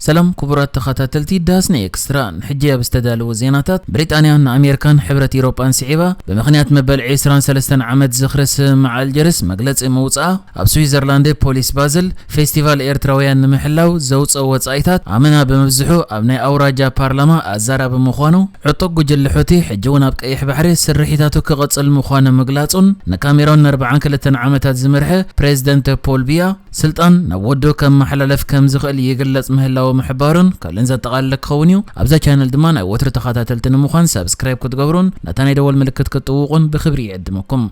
ሰላም ክቡራት ተኸታተልቲ ዳስኒ ኤክስትራ፣ ንሕጂ ኣብ ዝተዳለዉ ዜናታት፣ ብሪጣንያ ንኣሜሪካን ሕብረት ኢሮጳን ስዒባ ብምኽንያት መበል ዕስራን ሰለስተን ዓመት ዝኽሪ ስምምዕ ኣልጀርስ መግለጺ ምውፅኣ፣ ኣብ ስዊዘርላንድ ፖሊስ ባዝል ፌስቲቫል ኤርትራውያን ንምሕላው ዘውፅኦ ወፃኢታት ኣመና ብምብዝሑ ኣብ ናይ ኣውራጃ ፓርላማ ኣዛራቢ ምዃኑ፣ ዕጡቕ ጉጅለ ሑቲ ሕጂ እውን ኣብ ቀይሕ ባሕሪ ስርሒታቱ ክቕጽል ምዃኑ ምግላጹን፣ ንካሜሮን ንኣርባዓን ክልተን ዓመታት ዝመርሐ ፕሬዝደንት ፖል ቢያ ስልጣን ናብ ወዱ ከመሓላልፍ ከም ዝኽእል ይግለጽ ምህላዉ ምሕባሩን ካልእን ዘጠቓለለ ክኸውን እዩ። ኣብዛ ቻነል ድማ ናይ ወትሩ ተኸታተልቲ ንምዃን ሳብስክራይብ ክትገብሩን ነታ ናይ ደወል ምልክት ክትጥውቑን ብኽብሪ ይዕድመኩም።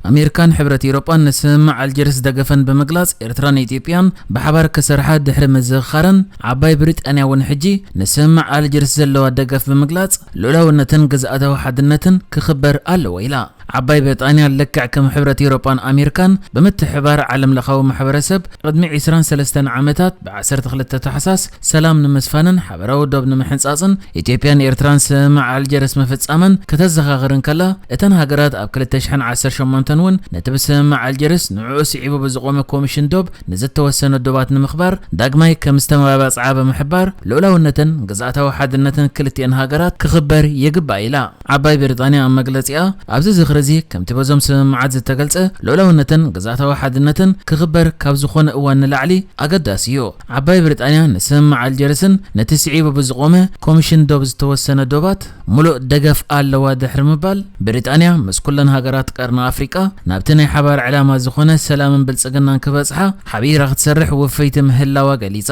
ኣሜሪካን ሕብረት ኤውሮጳን ንስምምዕ ኣልጀርስ ደገፈን ብምግላጽ፣ ኤርትራን ኢትዮጵያን ብሓባር ክሰርሓ ድሕሪ ምዝኽኻረን፣ ዓባይ ብሪጣንያ እውን ሕጂ ንስምምዕ ኣልጀርስ ዘለዋ ደገፍ ብምግላጽ፣ ልኡላውነትን ግዝኣታዊ ሓድነትን ክኽበር ኣለዎ ኢላ። ዓባይ ብሪጣንያ ልክዕ ከም ሕብረት ኤውሮጳን ኣሜሪካን ብምትሕብባር ዓለም ለኻዊ ማሕበረሰብ ቅድሚ ዕስራን ሰለስተን ዓመታት ብዓሰርተ ክልተ ታሕሳስ ሰላም ንምስፋንን ሓበራዊ ዶብ ንምሕንጻጽን ኢትዮጵያን ኤርትራን ስምምዕ ኣልጀርስ ምፍጻመን ከተዘኻኽር እንከላ፣ እተን ሃገራት ኣብ ክልተ ሽሕን ዓሰርተ ሸሞንተን እውን ነቲ ብስምምዕ ኣልጀርስ ንዕኡ ስዒቡ ብዝቖመ ኮሚሽን ዶብ ንዝተወሰነ ዶባት ንምኽባር ዳግማይ ከም ዝተመባጽዓ ብምሕባር፣ ልኡላውነትን ግዝኣታዊ ሓድነትን ክልቲኤን ሃገራት ክኽበር ይግባእ ኢላ። ዓባይ ብሪጣንያ ኣብ መግለጺኣ፣ ኣብዚ ዝኽሪ እዚ ከምቲ በዞም ስምምዓት ዝተገልጸ ልኡላውነትን ግዝኣታዊ ሓድነትን ክኽበር ካብ ዝኾነ እዋን ንላዕሊ ኣገዳሲ እዩ። ዓባይ ብሪጣንያ ንስምምዕ ኣልጀርስን ነቲ ስዒቡ ብዝቖመ ኮሚሽን ዶብ ዝተወሰነ ዶባት ምሉእ ደገፍ ኣለዋ ድሕሪ ምባል፣ ብሪጣንያ ምስ ኩለን ሃገራት ቀርኒ ኣፍሪቃ ናብቲ ናይ ሓባር ዕላማ ዝኾነ ሰላምን ብልጽግናን ክበጽሓ ሓቢራ ክትሰርሕ ውፍይቲ ምህላዋ ገሊጻ።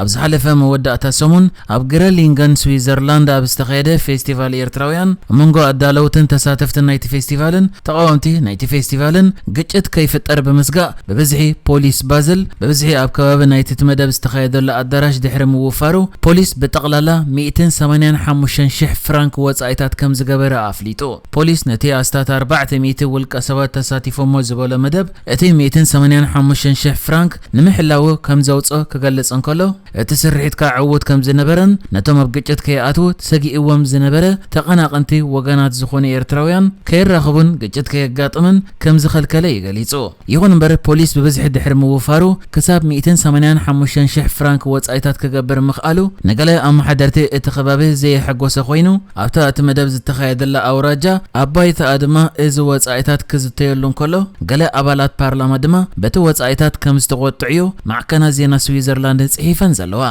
ኣብ ዝሓለፈ መወዳእታ ሰሙን ኣብ ግረሊንገን ስዊዘርላንድ ኣብ ዝተኻየደ ፌስቲቫል ኤርትራውያን፣ ኣብ መንጎ ኣዳለውትን ተሳተፍትን ናይቲ ፌስቲቫልን ተቓወምቲ ናይቲ ፌስቲቫልን ግጭት ከይፍጠር ብምስጋእ፣ ብብዝሒ ፖሊስ ባዝል ብብዝሒ ኣብ ከባቢ ናይቲ እቲ መደብ ዝተኻየደሉ ኣዳራሽ ድሕሪ ምውፋሩ፣ ፖሊስ ብጠቕላላ ሚእትን ሰማንያን ሓሙሽተን ሽሕ ፍራንክ ወጻኢታት ከም ዝገበረ ኣፍሊጡ። ፖሊስ ነቲ ኣስታት ኣርባዕተ ሚእቲ ውልቀ ሰባት ተሳቲፎሞ ዝበሎ መደብ፣ እቲ ሚእትን ሰማንያን ሓሙሽተን ሽሕ ፍራንክ ንምሕላዉ ከም ዘውጽኦ ክገልጽ እንከሎ፣ እቲ ስርሒት ከኣ ዕዉት ከም ዝነበረን ነቶም ኣብ ግጭት ከይኣትዉ ተሰጊእዎም ዝነበረ ተቐናቐንቲ ወገናት ዝኾኑ ኤርትራውያን ከይራኸቡን ግጭት ከየጋጥምን ከም ዝኸልከለ እዩ ገሊጹ። ይኹን እምበር፣ ፖሊስ ብብዝሒ ድሕሪ ምውፋሩ፣ ክሳብ ሚእትን ሰማንያን ሓሙሽተን ሽሕ ፍራንክ ወጻኢታት ክገብር ምኽኣሉ፣ ንገለ ኣመሓደርቲ እቲ ከባቢ ዘየሐጎሰ ኮይኑ፣ ኣብታ እቲ መደብ ዝተኻየደላ ኣውራጃ ኣብ ባይታኣ ድማ እዚ ወጻኢታት ክዝተየሉ እንከሎ፣ ገለ ኣባላት ፓርላማ ድማ በቲ ወጻኢታት ከም ዝተቖጥዑ እዩ ማዕከናት ዜና ስዊዘርላንድ ጽሒፈን ዘለዋ።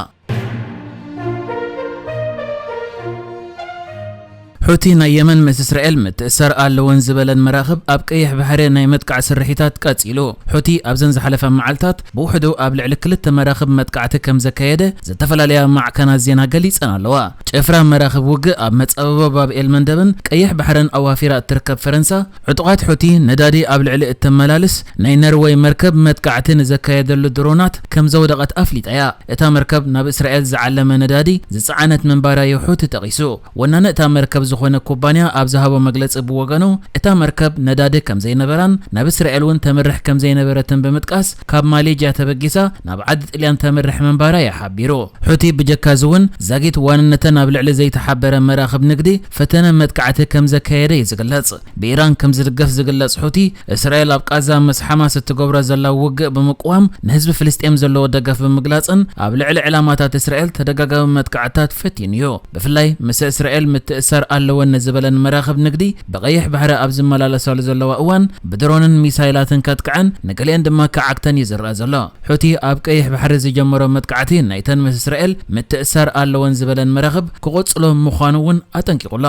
ሑቲ ናይ የመን ምስ እስራኤል ምትእሳር ኣለወን ዝበለን መራኽብ ኣብ ቀይሕ ባሕሪ ናይ መጥቃዕ ስርሒታት ቀጺሉ። ሑቲ ኣብዘን ዝሓለፋ መዓልታት ብውሕዱ ኣብ ልዕሊ ክልተ መራኽብ መጥቃዕቲ ከም ዘካየደ ዝተፈላለያ ማዕከናት ዜና ገሊጸን ኣለዋ። ጭፍራ መራኽብ ውግእ ኣብ መጻብቦ ባብ ኤል መንደብን ቀይሕ ባሕርን ኣዋፊራ እትርከብ ፈረንሳ፣ ዕጡቓት ሑቲ ነዳዲ ኣብ ልዕሊ እተመላልስ ናይ ነርወይ መርከብ መጥቃዕቲ ንዘካየደሉ ድሮናት ከም ዘውደቐት ኣፍሊጣ እያ። እታ መርከብ ናብ እስራኤል ዝዓለመ ነዳዲ ዝጸዓነት ምንባራ እዩ ሑቲ ጠቒሱ። ወናኒ እታ መርከብ ዝኾነ ኩባንያ ኣብ ዝሃቦ መግለጺ ብወገኑ፣ እታ መርከብ ነዳዲ ከም ዘይነበራን ናብ እስራኤል እውን ተምርሕ ከም ዘይነበረትን ብምጥቃስ፣ ካብ ማሌጅያ ተበጊሳ ናብ ዓዲ ጥልያን ተምርሕ ምንባራ እዩ ሓቢሩ። ሑቲ ብጀካ እዚ እውን ዛጊት ዋንነተን ኣብ ልዕሊ ዘይተሓበረ መራኽብ ንግዲ ፈተነ መጥቃዕቲ ከም ዘካየደ እዩ ዝግለጽ። ብኢራን ከም ዝድገፍ ዝግለጽ ሑቲ፣ እስራኤል ኣብ ቃዛ ምስ ሓማስ እትገብሮ ዘላ ውግእ ብምቅዋም ንህዝቢ ፍልስጤም ዘለዎ ደገፍ ብምግላጽን ኣብ ልዕሊ ዕላማታት እስራኤል ተደጋጋሚ መጥቃዕትታት ፈቲኑ እዩ። ብፍላይ ምስ እስራኤል ምትእሳር ኣለወን ንዝበለን መራኽብ ንግዲ ብቐይሕ ባሕሪ ኣብ ዝመላለሳሉ ዘለዋ እዋን ብድሮንን ሚሳይላትን ከጥቅዐን ንገሊአን ድማ ክዓግተን እዩ ዝረኣ ዘሎ። ሑቲ ኣብ ቀይሕ ባሕሪ ዝጀመሮ መጥቃዕቲ ናይተን ምስ እስራኤል ምትእሳር ኣለወን ዝበለን መራኽብ ክቕጽሎ ምዃኑ እውን ኣጠንቂቑ ኣሎ።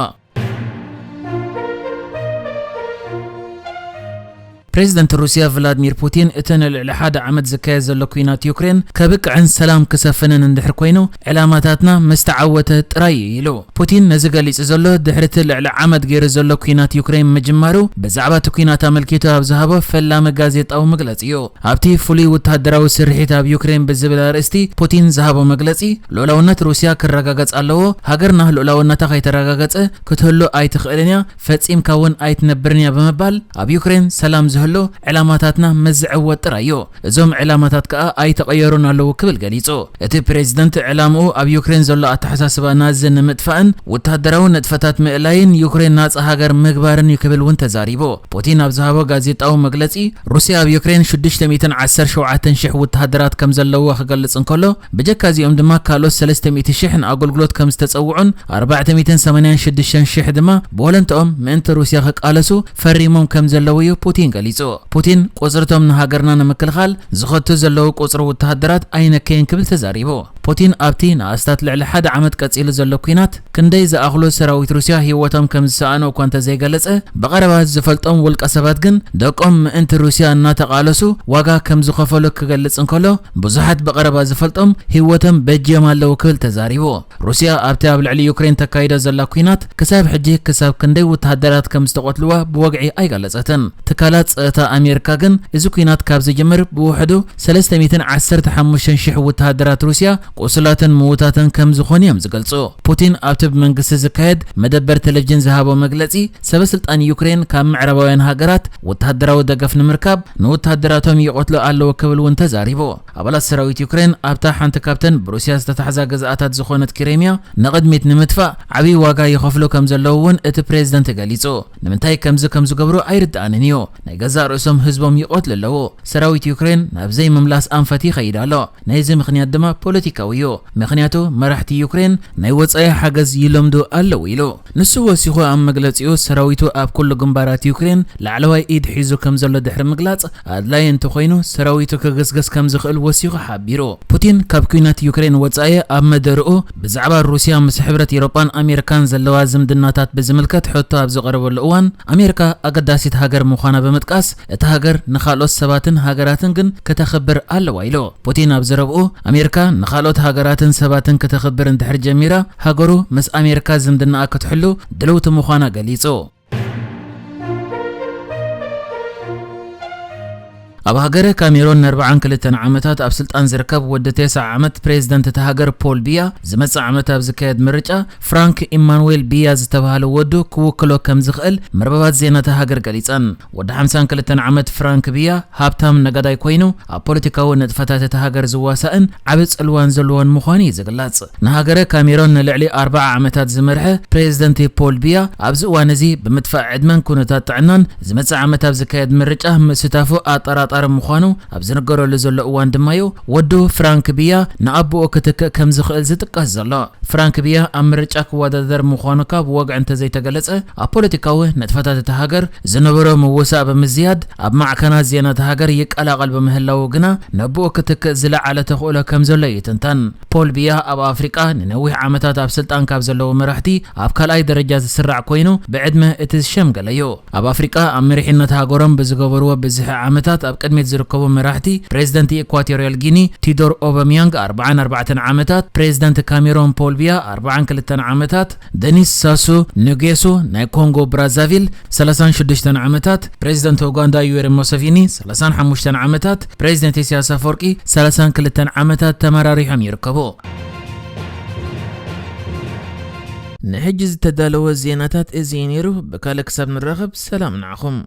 ፕሬዚደንት ሩስያ ቭላድሚር ፑቲን፣ እቲ ንልዕሊ ሓደ ዓመት ዝካየድ ዘሎ ኲናት ዩክሬን ከብቅዕን ሰላም ክሰፍንን እንድሕር ኮይኑ፣ ዕላማታትና ምስ ተዓወተ ጥራይ እዩ ኢሉ። ፑቲን ነዚ ገሊጹ ዘሎ፣ ድሕሪ እቲ ልዕሊ ዓመት ገይሩ ዘሎ ኲናት ዩክሬን ምጅማሩ፣ ብዛዕባ እቲ ኲናት ኣመልኪቱ ኣብ ዝሃቦ ፈላሚ ጋዜጣዊ መግለጺ እዩ። ኣብቲ ፍሉይ ወተሃደራዊ ስርሒት ኣብ ዩክሬን ብዝብል ኣርእስቲ ፑቲን ዝሃቦ መግለጺ፣ ልኡላውነት ሩስያ ክረጋገጽ ኣለዎ፣ ሃገርና ልኡላውነታ ከይተረጋገጸ ክትህሉ ኣይትኽእልን እያ፣ ፈጺምካ እውን ኣይትነብርን እያ ብምባል፣ ኣብ ዩክሬን ሰላም ክህሉ ዕላማታትና መዝዕወጥ ጥራይ እዩ። እዞም ዕላማታት ከኣ ኣይተቐየሩን ኣለዉ ክብል ገሊጹ። እቲ ፕሬዝደንት ዕላምኡ ኣብ ዩክሬን ዘሎ ኣተሓሳስባ ናዚ ንምጥፋእን ወተሃደራዊ ንጥፈታት ምእላይን ዩክሬን ናጻ ሃገር ምግባርን እዩ ክብል እውን ተዛሪቡ። ፑቲን ኣብ ዝሃቦ ጋዜጣዊ መግለጺ፣ ሩስያ ኣብ ዩክሬን ሽዱሽተ ሚእትን ዓሰርተ ሸውዓተን ሽሕ ወተሃደራት ከም ዘለውዋ ክገልጽ እንከሎ፣ ብጀካ እዚኦም ድማ ካልኦት ሰለስተ ሚእቲ ሽሕ ንኣገልግሎት ከም ዝተጸውዑን ኣርባዕተ ሚእትን ሰማንያን ሽዱሽተን ሽሕ ድማ ብወለንትኦም ምእንቲ ሩስያ ክቃለሱ ፈሪሞም ከም ዘለዉ እዩ ፑቲን ገሊጹ። ፑቲን ቁጽርቶም ንሃገርና ንምክልኻል ዝኸቱ ዘለዉ ቁጽሪ ወተሃደራት ኣይነከየን ክብል ተዛሪቡ። ፑቲን ኣብቲ ንኣስታት ልዕሊ ሓደ ዓመት ቀጺሉ ዘሎ ኲናት ክንደይ ዝኣኽሉ ሰራዊት ሩስያ ህይወቶም ከም ዝሰኣኑ እኳ እንተዘይገለጸ፣ ብቐረባ ዝፈልጦም ውልቀ ሰባት ግን ደቆም ምእንቲ ሩስያ እናተቓለሱ ዋጋ ከም ዝኸፈሉ ክገልጽ እንከሎ፣ ብዙሓት ብቐረባ ዝፈልጦም ህይወቶም በጅዮም ኣለዉ ክብል ተዛሪቡ። ሩስያ ኣብቲ ኣብ ልዕሊ ዩክሬን ተካይዶ ዘላ ኲናት ክሳብ ሕጂ ክሳብ ክንደይ ወተሃደራት ከም ዝተቐትልዋ ብወግዒ ኣይገለጸትን። ትካላት ጸጥታ ኣሜሪካ ግን እዚ ኲናት ካብ ዝጅምር ብውሕዱ ሰለስተ ሚእትን ዓሰርተ ሓሙሽተን ሽሕ ወተሃደራት ሩስያ ቁስላትን ምዉታትን ከም ዝኾኑ እዮም ዝገልጹ። ፑቲን ኣብቲ ብመንግስቲ ዝካየድ መደበር ቴሌቪዥን ዝሃቦ መግለጺ፣ ሰበ ስልጣን ዩክሬን ካብ ምዕራባውያን ሃገራት ወተሃደራዊ ደገፍ ንምርካብ ንወተሃደራቶም ይቐትሉ ኣለዉ ክብል እውን ተዛሪቡ። ኣባላት ሰራዊት ዩክሬን ኣብታ ሓንቲ ካብተን ብሩስያ ዝተታሕዛ ግዝኣታት ዝኾነት ክሬምያ ንቕድሚት ንምጥፋእ ዓብዪ ዋጋ ይኸፍሉ ከም ዘለዉ እውን እቲ ፕሬዝደንት ገሊጹ። ንምንታይ ከምዚ ከም ዝገብሩ ኣይርድኣንን እዩ። ናይ ገዛእ ርእሶም ህዝቦም ይቐትሉ ኣለዉ። ሰራዊት ዩክሬን ናብ ዘይምምላስ ኣንፈት ይኸይድ ኣሎ። ናይዚ ምኽንያት ድማ ፖለቲካዊ እዩ። ምኽንያቱ መራሕቲ ዩክሬን ናይ ወጻኢ ሓገዝ ይለምዱ ኣለዉ ኢሉ። ንሱ ወሲኹ ኣብ መግለጺኡ ሰራዊቱ ኣብ ኩሉ ግንባራት ዩክሬን ላዕለዋይ ኢድ ሒዙ ከም ዘሎ ድሕሪ ምግላጽ፣ ኣድላዪ እንተኾይኑ ሰራዊቱ ክግስግስ ከም ዝኽእል ወሲኹ ሓቢሩ። ፑቲን ካብ ኲናት ዩክሬን ወጻኢ ኣብ መደርኡ ብዛዕባ ሩስያ ምስ ሕብረት ኤውሮጳን ኣሜሪካን ዘለዋ ዝምድናታት ብዝምልከት ሕቶ ኣብ ዝቐረበሉ እዋን፣ ኣሜሪካ ኣገዳሲት ሃገር ምዃና ብምጥቃስ፣ እታ ሃገር ንኻልኦት ሰባትን ሃገራትን ግን ከተኽብር ኣለዋ ኢሉ። ፑቲን ኣብ ዘረብኡ፣ ኣሜሪካ ንኻልኦት ሃገራትን ሰባትን ከተኽብር እንድሕር ጀሚራ፣ ሃገሩ ምስ ኣሜሪካ ዝምድናኣ ክትሕሉ ድልውቲ ምዃና ገሊጹ። ኣብ ሃገረ ካሜሮን ንኣርባዓን ክልተን ዓመታት ኣብ ስልጣን ዝርከብ ወዲ ተስዓ ዓመት ፕሬዝደንት እታ ሃገር ፖል ቢያ፣ ዝመጽእ ዓመት ኣብ ዝካየድ ምርጫ ፍራንክ ኢማኑዌል ቢያ ዝተባህለ ወዱ ክውክሎ ከም ዝኽእል መርበባት ዜና እታ ሃገር ገሊጸን። ወዲ ሓምሳን ክልተን ዓመት ፍራንክ ቢያ ሃብታም ነጋዳይ ኮይኑ፣ ኣብ ፖለቲካዊ ንጥፈታት እታ ሃገር ዝዋሳእን ዓቢ ጽልዋን ዘለዎን ምዃኑ እዩ ዝግለጽ። ንሃገረ ካሜሮን ንልዕሊ ኣርብዓ ዓመታት ዝመርሐ ፕሬዝደንት ፖል ቢያ ኣብዚ እዋን እዚ ብምጥፋእ ዕድመን ኩነታት ጥዕናን ዝመጽእ ዓመት ኣብ ዝካየድ ምርጫ ምስታፉ ኣጠራጣሪ ምዃኑ ኣብ ዝንገረሉ ዘሎ እዋን ድማ'ዩ ወዱ ፍራንክ ቢያ ንኣቦኡ ክትክእ ከም ዝኽእል ዝጥቀስ ዘሎ። ፍራንክ ቢያ ኣብ ምርጫ ክወዳደር ምዃኑ ካብ ወግዒ እንተዘይተገለጸ፣ ኣብ ፖለቲካዊ ንጥፈታት እታ ሃገር ዝነበሮ ምውሳእ ብምዝያድ፣ ኣብ ማዕከናት ዜና እታ ሃገር ይቀላቐል ብምህላዉ ግና፣ ነብኡ ክትክእ ዝለዓለ ተኽእሎ ከም ዘሎ ይትንተን። ፖል ቢያ ኣብ ኣፍሪቃ ንነዊሕ ዓመታት ኣብ ስልጣን ካብ ዘለዉ መራሕቲ ኣብ ካልኣይ ደረጃ ዝስራዕ ኮይኑ፣ ብዕድመ እቲ ዝሸምገለ እዩ። ኣብ ኣፍሪቃ ኣብ መሪሕነት ሃገሮም ብዝገበርዎ ብዝሒ ዓመታት ኣብ ቅድሚት ዝርከቡ መራሕቲ፣ ፕሬዝደንት ኢኳቶርያል ጊኒ ቲዶር ኦባሚያንግ ኣርብዓን ኣርባዕተን ዓመታት፣ ፕሬዝደንት ካሜሮን ፖል ቢያ ኣርብዓን ክልተን ዓመታት፣ ደኒስ ሳሱ ኑጌሱ ናይ ኮንጎ ብራዛቪል ሰላሳን ሽዱሽተን ዓመታት፣ ፕሬዝደንት ኡጋንዳ ዩዌሪ ሙሰቪኒ ሰላሳን ሓሙሽተን ዓመታት፣ ፕሬዝደንት ኢሳያስ ኣፈወርቂ ሰላሳን ክልተን ዓመታት ተመራሪሖም ይርከቡ። ንሕጂ ዝተዳለወ ዜናታት እዚ እዩ ነይሩ። ብካልእ ክሳብ ንራኸብ ሰላም ንዓኹም።